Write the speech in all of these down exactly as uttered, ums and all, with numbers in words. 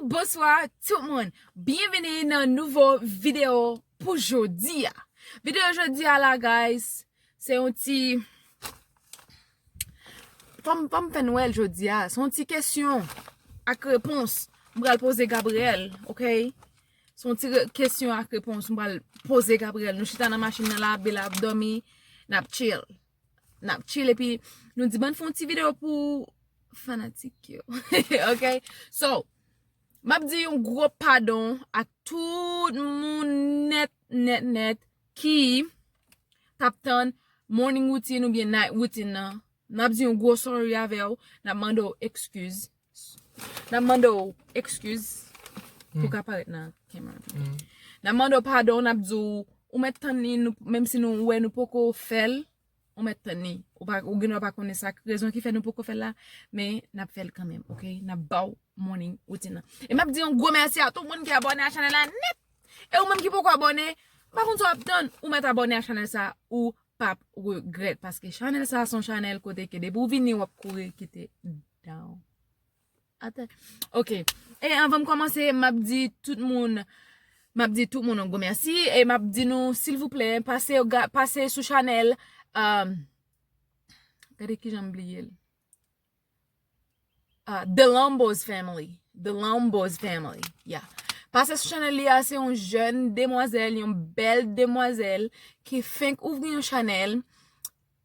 Bonswa tout moun. Byenvini nan nouvo videyo pou jodi a. Videyo jodi a la, guys, se yon ti, fò m, fò m fè Nwèl jodi a. Se yon ti kesyon ak repons m pral poze Gabriel, ok? Se yon ti re- kesyon ak repons m pral poze Gabriel. Nou chita nan machin nan la, Bella ap dòmi, n ap chill. N ap chill epi nou di bann fè yon ti videyo pou fanatik yo. Ok? So, m ap di yon gwo padon ak tout moun nèt, nèt, nèt ki t ap tann morning routine oubyen night routine nan. N ap di yon gwo sorry avè w, n ap mande w ekskiz. N ap mande w ekskiz pou ka parèt nan camera. N ap mande w padon, n ap di w, ou mèt tann li, nou, menm si nou wè nou poko fè l, ou mèt tann li. Ou pa, ou gendwa pa konnen sa k rezon ki fè nou poko fè l la, men n ap fè l kanmenm, ok? N ap ba w morning routine nan. E m ap di yon gwo mèsi a tout moun ki abòne a chanèl la nèt. E ou menm ki poko abòne, m pa konn sa w ap tann, ou mèt abòne a chanèl sa, ou p ap regrèt, paske chanèl sa se yon chanèl kote ke depi w vini, w ap kouri kite down. Atè. Ok. E anvan m kòmanse, m ap di tout moun, m ap di tout moun yon gwo mèsi, e m ap di nou, silvouplè, pase, ga- pase sou chanèl, um, gade kijan m bliye l. Ah, The Lombos Family. The Lombos Family. Yeah. Pase sou chanèl li a, se yon jèn demwazèl, yon bèl demwazèl ki fenk ouvri yon chanèl.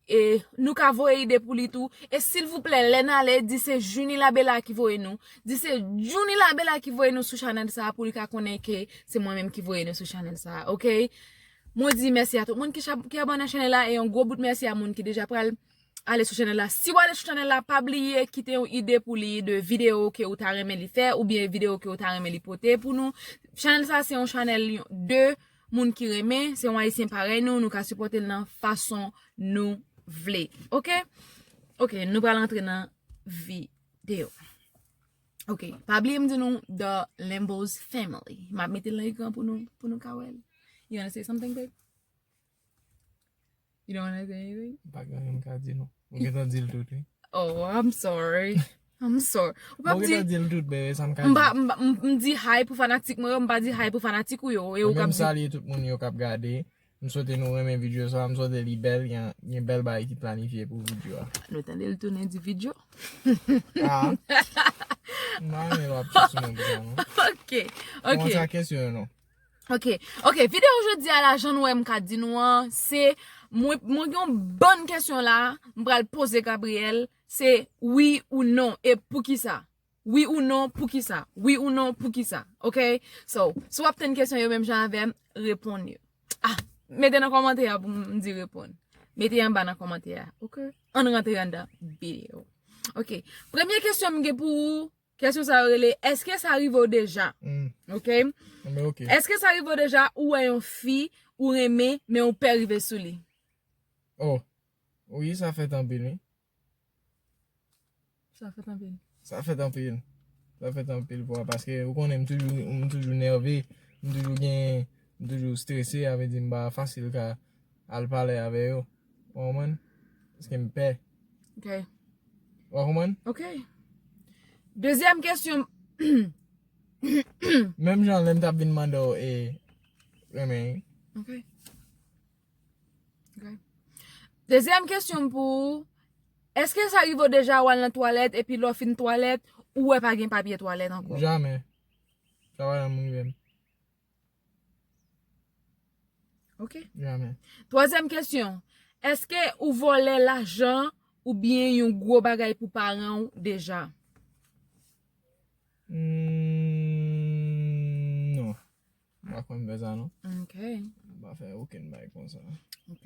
E nou ka voye ide pou li tou. E silvouplè, lè n ale, di se Junie Labella ki voye nou. Di se Junie Labella ki voye nou sou chanèl sa a pou li ka konnen ke se mwen menm ki voye nou sou chanèl sa a, ok? Mwen di mèsi a tout moun ki, ki abòne a chanèl la e yon gwo bout mèsi a moun ki deja pral ale sou chanèl la. Si w ale sou chanèl la, pa bliye kite yon ide pou li de videyo ke ou ta renmen li fè oubyen videyo ke ou ta renmen li pote pou nou. Chanèl sa se yon chanèl de moun ki renmen, se yon ayisyen parèy nou, nou ka sipòte l nan fason nou vle. Ok? Ok, nou pral antre nan videyo. Ok, pa bliye m di nou The Lambos Family. M ap mete l nan ekran pou nou, pou nou ka wè l. You wanna say something, babe? You don't wanna say anything? M pa gen anyen m ka di nou. Ou gentan di l tout, wi. Oh, I'm sorry. I'm sorry. Ou pa di, ou gentan di l tout, bebe, sa m ka di. M pa, m, m, m di hi pou fanatik mwen yo, m pa di hi pou fanatik ou yo. E ou k ap di. Mwen menm salye tout moun yo k ap gade. M swete nou renmen videyo sa, m swete li bèl, gen, gen bèl bagay ki planifye pou videyo a. Nou tande l tounen di videyo. Ah. M pa renmen lè w ap chèche mwen pou sa, non. Ok, ok. Kòmanse ak kesyon yo, non. Ok, ok, videyo jodi a la, jan nou wè m ka di nou an, se, mwen, mwen gen yon bann kesyon la, m pral poze Gabriel, se wi ou non, e poukisa? Wi ou non, poukisa? Wi ou non, poukisa? Ok? So, si w ap tann kesyon yo menm jan avè m, reponn yo. Ah, mete nan kòmantè a pou m di reponn. Mete anba nan kòmantè a, ok? Ann rantre anndan videyo. Ok. Premye kesyon m gen pou ou, kesyon sa yo rele, èske sa rive w deja? Hmm. Ok? Enben, ok. Èske sa rive w deja ou wè yon fi ou renmen, men ou pè rive sou li? Oh. Wi, sa fèt anpil, wi. Sa fèt anpil. Sa fèt anpil. Sa fèt anpil fwa, paske ou konnen m toujou, m toujou nève, m toujou gen, m toujou strese, sa vle di m pa fasil ka al pale avè yo. Ou konprann? Paske m pè. Ok. Ou konprann? Ok. Dezyèm kesyon. Menm jan lè m t ap vin mande w, e, renmen. Ok. Ok. Dezyèm kesyon m pou ou, èske sa rive w deja w al nan twalèt epi lè w fin twalèt, ou wè pa gen papye twalèt ankò? Jamè. Sa pa janm rive m. Ok. Jamè. Twazyèm kesyon, èske ou vòlè lajan oubyen yon gwo bagay pou paran w deja? Hmm, non. M pa konn fè sa, non. Ok. M pa fè okenn bagay konsa. Ok.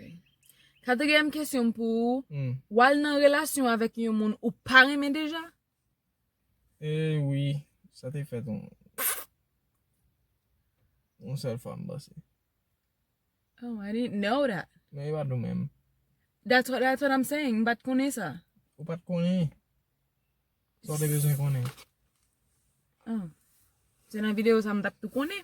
Katriyèm kesyon m pou ou, hmm, w al nan relasyon avèk yon moun ou pa renmen deja? E wi, sa te fèt yon, yon sèl fwa, m panse. Oh, I didn't know that. Men e pa nou menm. That's what, that's what I'm saying. M pa t konnen sa. Ou pa t konnen? Sa w te bezwen konnen? Ah. Se nan videyo sa m t ap tou konnen.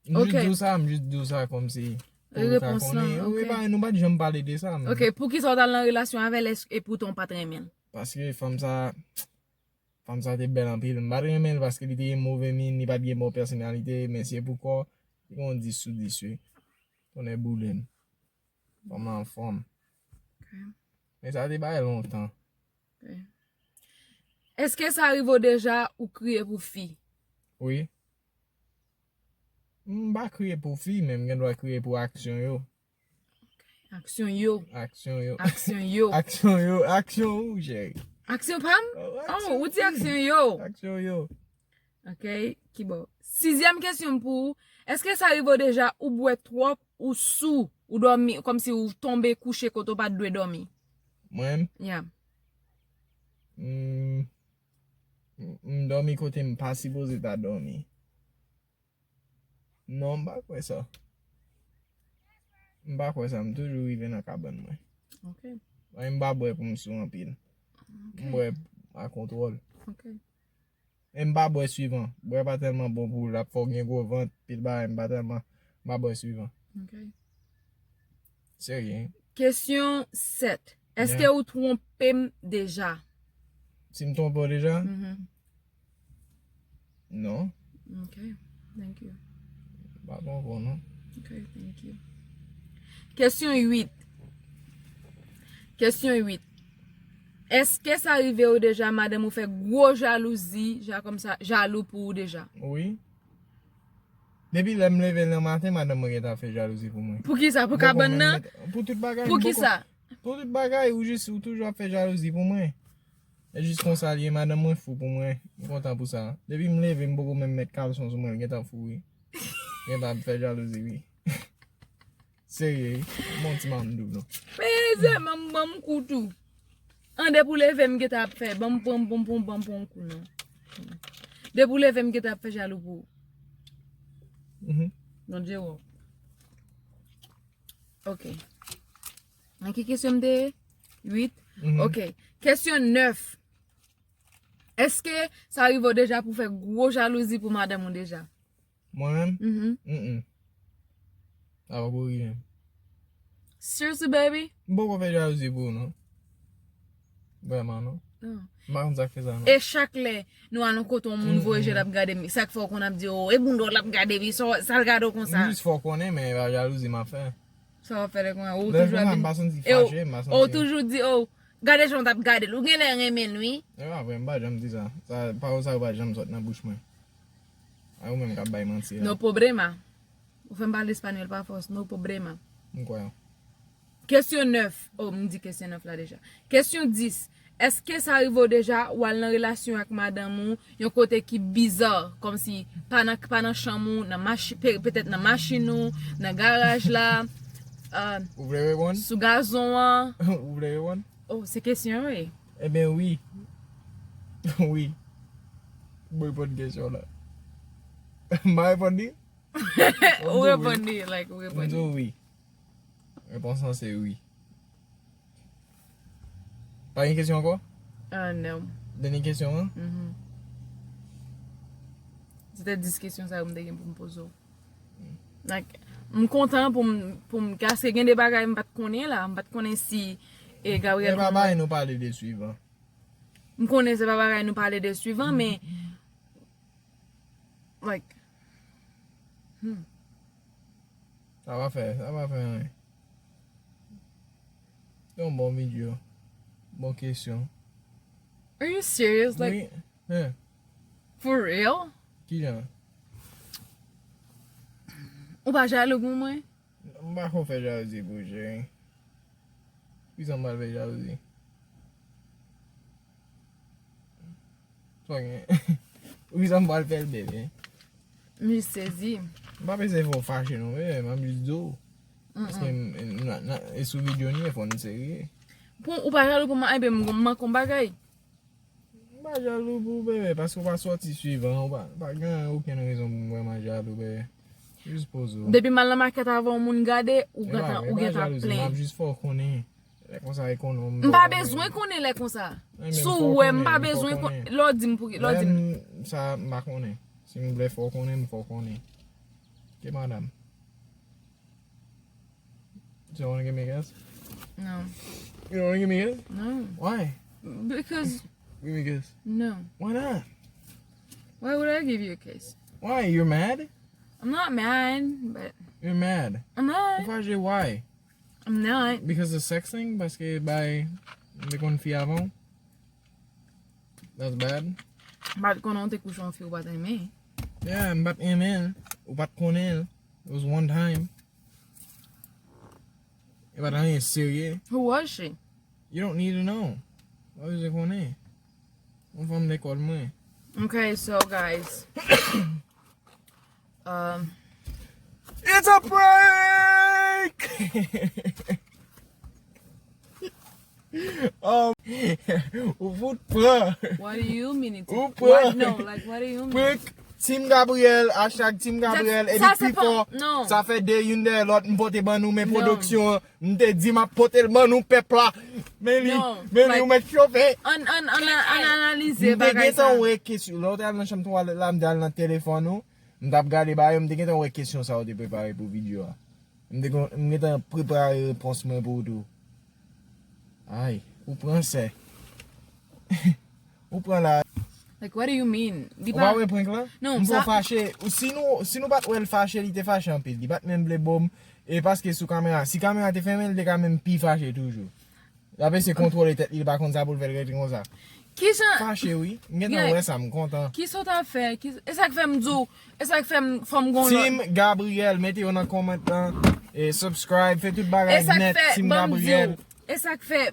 M jis di w sa, m jis di w sa kòmsi pou ou ta konnen. Repons lan, ok. E pa, nou pa t janm pale de sa, men. Ok, poukisa w t al nan relasyon avè l, èske, e poutan w pa t renmen l? Paske fanm sa, Fanm sa te bèl anpil. M pa t renmen l paske li te gen move min, li pa t gen bon pèsonalite, men se pou kò, li gen yon dis sou dis, wi. Tonnè boule m. Fanm lan anfòm. Men sa te bay lontan. Èske sa rive w deja ou kriye pou fi? Wi. M pa kriye pou fi, men m gen dwa kriye pou aksyon yo. Aksyon yo. Aksyon yo. Aksyon yo. Aksyon yo. Aksyon ou, cheri? Aksyon pa m? Oh, ou di aksyon yo. Aksyon yo. Ok, kibò. Sizyèm kesyon m pou ou. Èske sa rive w deja ou bwè twòp, ou sou, ou dòmi, kòmsi ou tonbe kouche kote w pa t dwe dòmi? Mwen menm? Yeah. M, m dòmi kote m pa sipoze ta dòmi. Non, m pa kwè sa. M pa kwè sa, m toujou rive nan kabann mwen. Ok. Mwen, m pa bwè pou m sou anpil. M bwè a kontwòl. Ok. E m pa bwè swivan. Bwè pa tèlman bon pou l ap fè w gen gwo vant, pil bagay, m pa tèlman, m pa bwè swivan. Ok. Serye. Kesyon sèt. Èske ou twonpe m deja? Si m twonpe w deja? Mhm. Non. Ok. Thank you. M pa twonpe w, non. Ok, thank you. Kesyon uit. Kesyon uit. Èske sa rive w deja, madanm ou fè gwo jalouzi, ja kòmsa, jalou pou ou deja? Wi. Depi lè m leve nan maten, madanm mwen gentan ap fè jalouzi pou mwen. Pou ki sa? Pou kabann nan? Pou tout bagay. Pou ki sa? Pou tout bagay, ou jis, ou toujou ap fè jalouzi pou mwen. E jis konsa l ye, madanm mwen fou pou mwen. M kontan pou sa. Depi m leve, m poko menm met kalson sou mwen, l gentan fou, wi. Gentan ap fè jalouzi, wi. Serye, wi. Bon ti manm dou, non. Mezanmi, ban m kou tou. An, depi w leve, m gentan ap fè. Ban m pran, ban m pran, ban m pran kou, non. Depi w leve, m gentan ap fè jalou pou ou. Mhm. Bondye wè w. Ok. Nan ki kesyon m te ye? Uit? Mhm. Ok. Kesyon nèf. Èske sa rive w deja pou fè gwo jalouzi pou madanm ou deja? Mwen menm? Mhm. Mm-mm. Sa poko rive m. Seriously, baby? M poko fè jalouzi pou ou, non. Vrèman, non. Non. M pa konn sa k fè sa, non. E chak lè nou al nan kote yon moun voye je l ap gade m, sa k fè w konn ap di, "Oh, e bounda w l ap gade, wi, sa, sa l gade w konsa?" M jis fè w konnen, men e pa jalouzi m ap fè. Sa w ap fè lè konsa? Ou Lè toujou konsa, ap m pa santi e w- fache, m pa e w santi toujou di, "Oh, gade jan w t ap gade l." Ou genlè renmen l, wi. E pa vre, m pa janm di sa. Sa, pawòl sa yo pa janm sòt nan bouch mwen. A ou menm k ap bay manti la. No problema. Ou fè m pale espanyòl pa fòs. No problema. M kwè. Kesyon nèf. Oh, m di kesyon nèf la deja. Kesyon dis. Èske sa rive w deja ou al nan relasyon ak madanm ou yon kote ki biza, kòmsi pa nan, pa nan chanm ou, nan machi, pe- petèt nan machin ou, nan garaj la, euh, Ou vle reponn? sou gazon an? Ou vle reponn? Oh, se kesyon wi. Ebyen wi. Wi. M reponn kesyon la. M pa reponn li? Ou reponn li, like, ou M reponn di li. W wi. Repons lan se wi. Pa gen kesyon ankò? Ah, non. Dènye kesyon an? Mhm. Se te dis kesyon sa yo m te gen pou m poze w. Like, m kontan pou m, pou m, paske gen de bagay m pa t konnen la, m pa t konnen si e Gabriel E pa bagay nou pale de swivan. M konnen se pa bagay nou pale de swivan, men, like, hmm. Sa pa fè, sa pa fè anyen. Se yon bon videyo. Bon kesyon. Are you serious? Like, Wi. Hein. For real? Kijan? Ou pa jalou pou mwen? M pa ko fè jalouzi pou cheri. Kisa m pral fè jalouzi? Sa gen. Kisa m pral fè l, bebe? M jis sezi. M pa bezwen fè w fache non, bebe, m ap jis di w. Paske m, m, nan, nan, e sou videyo n ye, fò n serye. Pou ou pa jalou pou mwen, ebyen m manke yon bagay. M pa jalou pou ou, bebe, paske w pa sòti swivan, ou pa, pa gen okenn rezon pou m vrèman jalou, bebe. Jis poze w. Depi m al nan makèt avè yon moun gade, ou E pa, gentan, e ou pa gentan jalouzi, m plen. ap jis fè w konnen. Lè konsa e konnen, M pa bezwen konnen lè konsa. Si w wè m pa bezwen konnen, lè w di m pou ki, lè w di m. Sa m pa konnen. Si m vle fè w konnen, m fè w konnen. Ok, madam. You don't wanna give me a kiss? No. You don't wanna give me a kiss? No. Why? Because Give me a kiss. No. Why not? Why would I give you a kiss? Why? You're mad? I'm not mad, but You're mad. I'm Ou not. Fache, why? I'm not. Because of sex thing? Paske bay m te konn fi avan w? That's bad. Bat konnen w te kouche yon fi ou pa t renmen. Yeah, m pa t renmen l. Ou pa t konnen l. It was one time. E pa t anyen serye. Who was she? You don't need to know. Why would you konnen? Yon fanm lekòl mwen. Okay, so guys. Um, It's a prank! um, ou fout pran. What do you mean? It's Ou what? pran. No, like, what do you mean? Prank Team Gabriel, hashtag Team Gabriel, Sa- epi sa se pi fò, pa- non. Sa fè de youn dèyè lòt, m pote ban nou, men Non. pwodiksyon an, m te di m ap pote l ban nou, pèp la. Men li, Non, men li, like- ou mèt chofe. An, an, an, an analize M te bagay sa. Gentan wè kesyon, lè w te al nan chanm twalèt la, m te al nan telefòn ou, m t ap gade bagay, m te gentan wè kesyon sa ou te prepare pou videyo a. M te kon- m gentan prepare repons mwen pou ou tou. Ay, ou pran sè. Ou pran la. Like, what do you mean? Li Ou pa pa wè prank lan? Non, M fò sa- fache. Ou si nou, si nou pa t wè l fache, li te fache anpil. Li pa t menm vle bo m. E paske sou kamera, si kamera te fèmen, li te ka menm pi fache toujou. L ap eseye kontwole tèt li, li pa konn sa pou l fè l rete konsa. Kijan? Fache, wi. M gentan Yeah. Wè sa, m kontan. Kisa w ta fè? Ki, e sa k fè m di w, e sa k fè m fò m gon lòt. Team Gabriel, mete yo nan kòmant lan. E subscribe, fè tout bagay E sa k nèt, fè, Team ban m di Gabriel. w, e sa k fè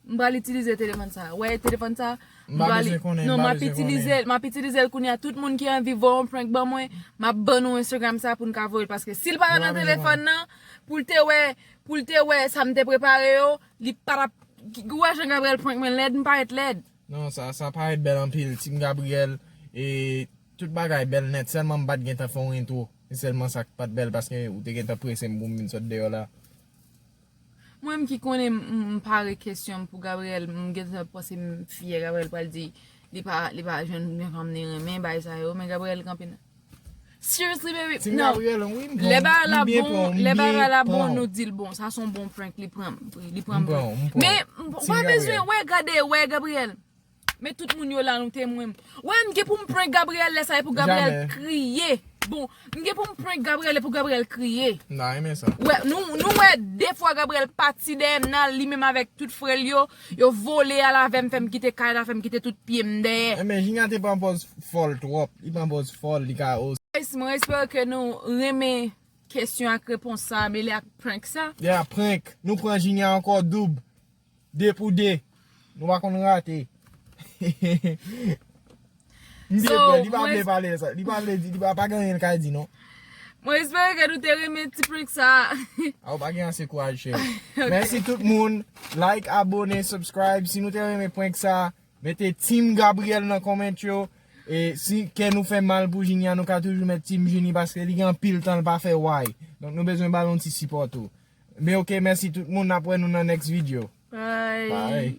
m pral itilize telefòn sa. Wè, telefòn sa. M pa bezwen konnen, m Non, pa m ap bezwen itilize l, m ap itilize l kounye a. Tout moun ki anvi voye yon prank ban mwen, m ap ban nou Instagram sa pou n ka voye l. Paske si l pa t nan telefòn nan, pou l te wè, pou l te wè sa m te prepare yo, li pa t ap, ki- ou wè jan Gabriel prank mwen lèd, m parèt lèd. Non, sa, sa parèt bèl anpil. Team Gabriel, e tout bagay bèl nèt. Sèlman m pa t gentan fè yon entwo. E sèlman sa k pa t bèl paske ou te gentan prese m pou m vin sot deyò la. Mwen m ki konnen m, m, m pare kesyon m pou Gabriel, m gentan panse m fyè Gabriel pral di li pa, li pa jwenn yon fanm li renmen, bagay sa yo, men Gabriel kanpe nan. Seriously, baby, Team no. Gabriel, wi, m pran. Lè bagay la M byen bon, pran, m lè bagay byen la bon, pran. Nou di l bon, sa se yon bon prank, li pran m, wi, li pran M m. pran, m pran. Men, m Team pa Gabriel. Bezwen, wè, gade, wè, Gabriel. Men tout moun yo la, nou temwen m. Wè, m gen pou m prank Gabriel, lè sa e pou Gabriel Jamè. Kriye. Bon, m gen pou m prank Gabriel, e pou Gabriel kriye. M ta renmen sa. Wè, nou, nou wè de fwa Gabriel pati dèyè m nan, li menm avèk tout frè l yo, yo vole al avè m, fè m kite kay la, fè m kite tout pye m dèyè. Enben, Junior te pran pòz fòl twòp. Li pran pòz fòl, li ka oz. Guys, mwen espere ke nou renmen kesyon ak repons sa, mele ak prank sa. Yeah, prank. Nou pran Junior ankò doub. De pou de. Nou pa konn rate. M byen So, pran, li pa mwen vle es- pale sa. Li pa vle di, li pa, pa gen anyen l ka di, non. Mwen espere ke nou te renmen ti prank sa. A, ou pa gen ase kouraj, cheri. Mèsi tout moun. Like, abone, subscribe. Si nou te renmen prank sa, mete Team Gabriel nan comment yo. E si kè nou fè mal pou Junior, nou ka toujou met Team Junior paske li gen anpil tan l pa fè why. Donk nou bezwen ba l yon ti sipò tou. Men ok, mèsi tout moun, n ap wè nou nan next video. Bye. Bye.